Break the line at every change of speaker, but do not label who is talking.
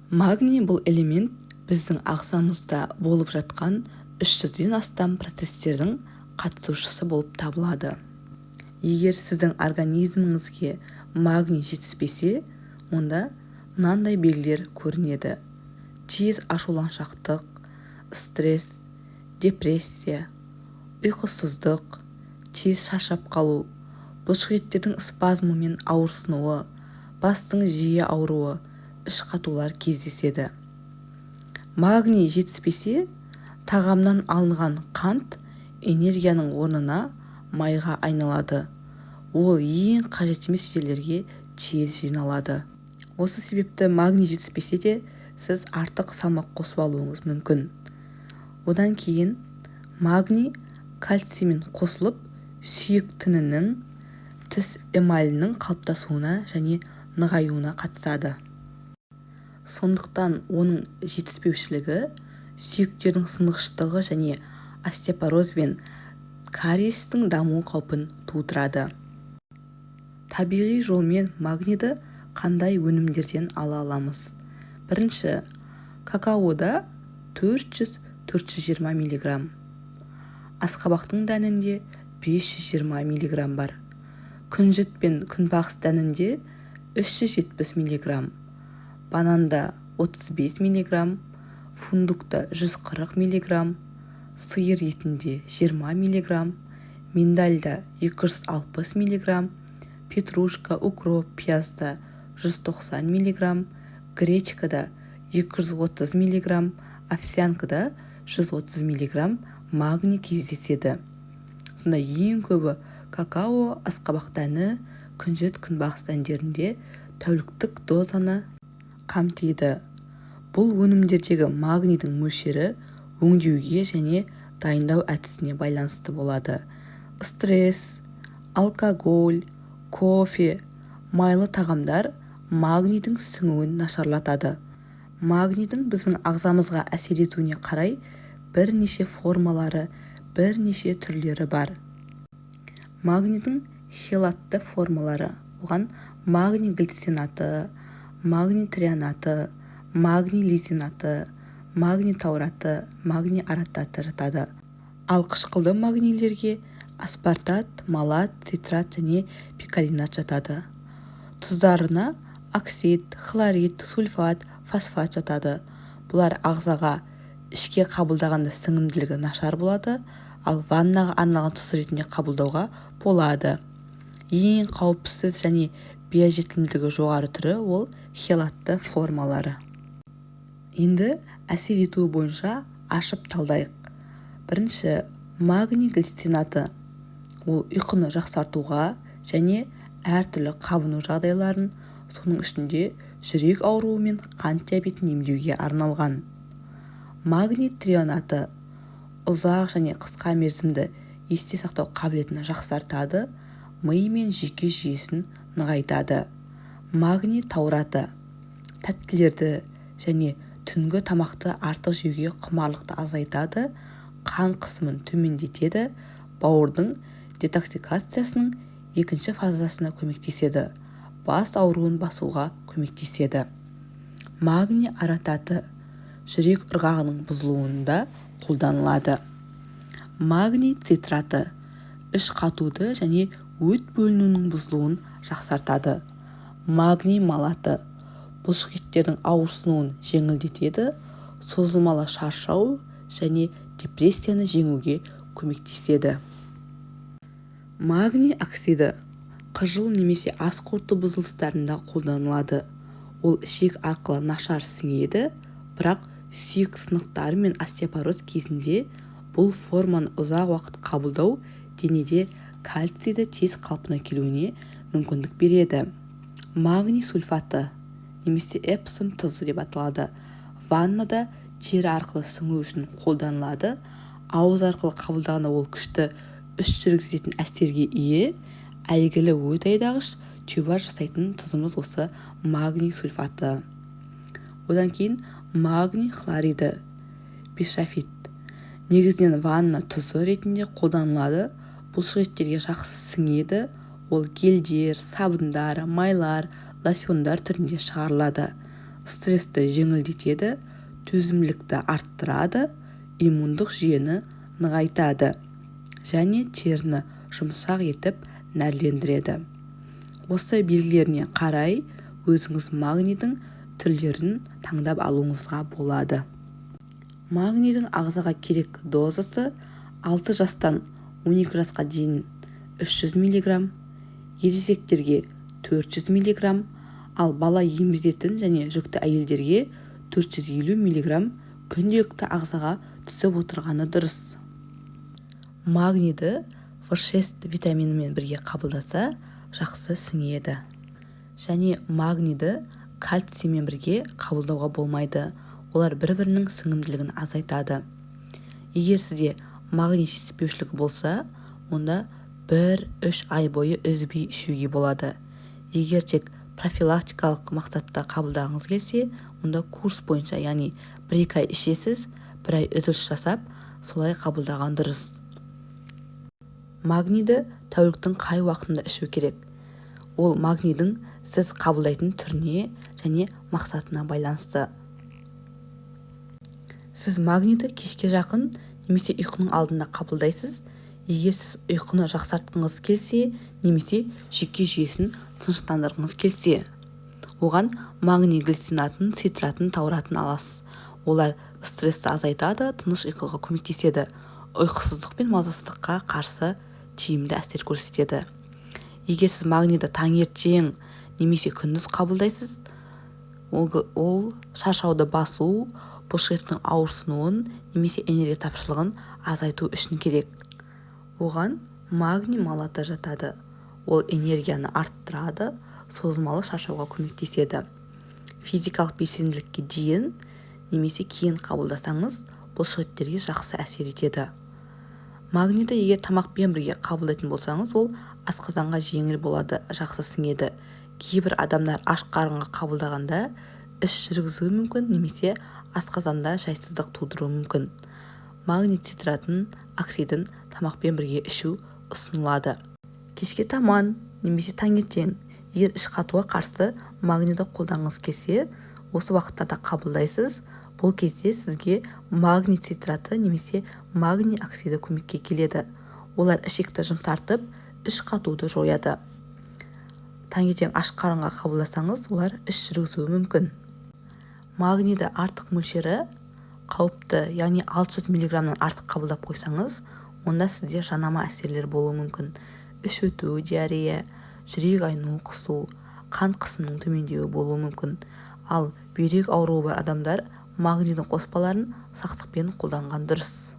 Магний бұл элемент біздің ағзамызда болып жатқан 300-ден астам процестердің қатысушысы болып табылады. Егер сіздің организміңізге магний жетіспесе, онда мынандай белгілер көрінеді: тез ашуланшақтық, стресс, депрессия, ұйқысыздық, тез шаршап қалу, бұлшықеттердің спазмы мен ауырсынуы, бастың жиі ауруы, іш қатулар кездеседі. Магний жетіспесе, тағамнан алынған қант энергияның орнына майға айналады, ол ең қажет емес жерлерге тез жиналады. Осы себепті магний жетіспесе де, сіз артық салмақ қосып алуыңыз мүмкін. Одан кейін магний кальциймен қосылып, сүйек тінінің, тіс эмалінің қалыптасуына және нығаюына қатысады. Сондықтан оның жетіспеушілігі сүйектердің сынғыштығы және остеопороз бен кариестің даму қаупін тудырады. Табиғи жолмен магнийді қандай өнімдерден ала аламыз? Бірінші, какаода 400-420 миллиграмм, асқабақтың дәнінде 520 миллиграмм бар, күнжіт пен күнбағыс дәнінде 370 миллиграмм, бананда 35 миллиграмм, фундукта 140 миллиграмм, сиыр етінде 20 миллиграмм, миндальда 260 миллиграмм, петрушка, укроп, пиязда 190 миллиграмм, гречкада 230 миллиграмм, овсянкада 130 миллиграмм магний кездеседі. Сонда ең көбі какао, асқабақ дәні, күнжіт, күнбағыс дәндерінде тәуліктік дозаны қамтиды. Бұл өнімдердегі магнийдің мөлшері өңдеуге және дайындау әдісіне байланысты болады. Стресс, алкоголь, кофе, майлы тағамдар магнийдің сіңуін нашарлатады. Магнийдің біздің ағзамызға әсер етуіне қарай бірнеше формалары, бірнеше түрлері бар. Магнийдің хелатты формалары: оған магний глицинаты, магний треонаты, магний лизинаты, магний таураты, магний оротаты жатады. Ал қышқылды магнийлерге аспартат, малат, цитрат және пиколинат жатады. Тұздарына оксид, хлорид, сульфат, фосфат жатады. Бұлар ағзаға ішке қабылдағанда сіңімділігі нашар болады, ал ваннаға арналған тұз ретінде қабылдауға болады. Ең қауіпсіз және биожетілімділігі жоғары түрі ол хелатты формалары. Енді әсер етуі бойынша ашып талдайық. Бірінші, магний глицинаты. Ол ұйқыны жақсартуға және әртүрлі қабыну жағдайларын, соның ішінде жүрек ауруы мен қант диабетін емдеуге арналған. Магний треонаты ұзақ және қысқа мерзімді есте сақтау қабілетін жақсартады, ми мен жүйке жүйесін нығайтады. Магний таураты тәттілерді және түнгі тамақты артық жеуге құмарлықты азайтады, қан қысымын төмендетеді, бауырдың детоксикациясының екінші фазасына көмектеседі, бас ауруын басуға көмектеседі. Магний оротаты жүрек ырғағының бұзылуында қолданылады. Магний цитраты іш қатуды және өт бөлінуінің бұзылуын жақсартады. Магний малаты бұлшықеттердің ауырсынуын жеңілдетеді, созылмалы шаршау және депрессияны жеңуге көмектеседі. Магний оксиді қыжыл немесе ас қорыту бұзылыстарында қолданылады. Ол ішек арқылы нашар сіңеді, бірақ сүйек сынықтары мен остеопороз кезінде бұл форманы ұзақ уақыт қабылдау денеде кальцийді тез қалпына келуіне мүмкіндік береді. Магний сульфаты немесе эпсом тұзы деп аталады. Ваннада тері арқылы сіңу үшін қолданылады. Ауыз арқылы қабылдағанда ол күшті іш жүргізетін әсерге ие. Әйгілі өт айдағыш, тюбаж жасайтын тұзымыз осы магний сульфаты. Одан кейін магний хлориді, бишофит, негізінен ванна тұзы ретінде қолданылады. Бұлшықеттерге жақсы сіңеді. Ол гельдер, сабындар, майлар, лосьондар түрінде шығарылады. Стрессті жеңілдетеді, төзімділікті арттырады, иммундық жүйені нығайтады және теріні жұмсақ етіп нәрлендіреді. Осы белгілеріне қарай өзіңіз магнийдің түрлерін таңдап алуыңызға болады. Магнийдің ағзаға керек дозасы 6 жастан 12 жасқа дейін 300 мг, ересектерге 400 мг, ал бала емізетін және жүкті әйелдерге 450 мг күнделікті ағзаға түсіп отырғаны дұрыс. Магнийді В6 витаминімен бірге қабылдаса, жақсы сіңеді. Және магнийді кальциймен бірге қабылдауға болмайды. Олар бір-бірінің сіңімділігін азайтады. Егер сізде магний жетіспеушілігі болса, онда 1-3 ай бойы үзбей ішуге болады. Егер тек профилактикалық мақсатта қабылдағыңыз келсе, онда курс бойынша, яғни 1-2 ай ішесіз, 1 ай үзіліс жасап, солай қабылдаған дұрыс. Магнийді тәуліктің қай уақытында ішу керек? Ол магнийдің сіз қабылдайтын түріне және мақсатына байланысты. Сіз магнийді кешке жақын немесе ұйқының алдында қабылдайсыз. Егер сіз ұйқыны жақсартқыңыз келсе немесе жүйке жүйесін тыныштандырғыңыз келсе, оған магний глицинатын, цитратын, тауратын аласыз. Олар стрессті азайтады, тыныш ұйқыға көмектеседі, ұйқысыздық пен мазасыздыққа қарсы тиімді әсер көрсетеді. Егер сіз магнийді таңертең немесе күндіз қабылдайсыз, ол шаршауды басу, бұлшықеттің ауырсынуын немесе энергия тапшылығын азайту үшін керек. Оған магний малаты жатады. Ол энергияны арттырады, созылмалы шаршауға көмектеседі. Физикалық белсенділікке дейін немесе кейін қабылдасаңыз, бұлшықеттерге жақсы әсер етеді. Магнийді егер тамақпен бірге қабылдайтын болсаңыз, ол асқазанға жеңіл болады, жақсы сіңеді. Кейбір адамдар аш қарынға қабылдағанда іш жүргізуі мүмкін немесе асқазанда жайсыздық тудыруы мүмкін. Магний цитратын, оксидін тамақпен бірге ішу ұсынылады. Кешке таман немесе таңертең егер іш қатуға қарсы магнийді қолданғыңыз келсе, осы уақыттарда қабылдайсыз. Бұл кезде сізге магний цитраты немесе магний оксиді көмекке келеді. Олар ішекті жұмсартып, іш қатуды жояды. Таңертең аш қарынға қабылдасаңыз, олар іш жүргізуі мүмкін. Магнийді артық мөлшері қауіпті, яғни 600 миллиграммнан артық қабылдап қойсаңыз, онда сізде жанама әсерлер болуы мүмкін. Іш өту, диарея, жүрек айну, құсу, қан қысымының төмендеуі болуы мүмкін. Ал бүйрек ауруы бар адамдар магнийдің қоспаларын сақтықпен қолданған дұрыс.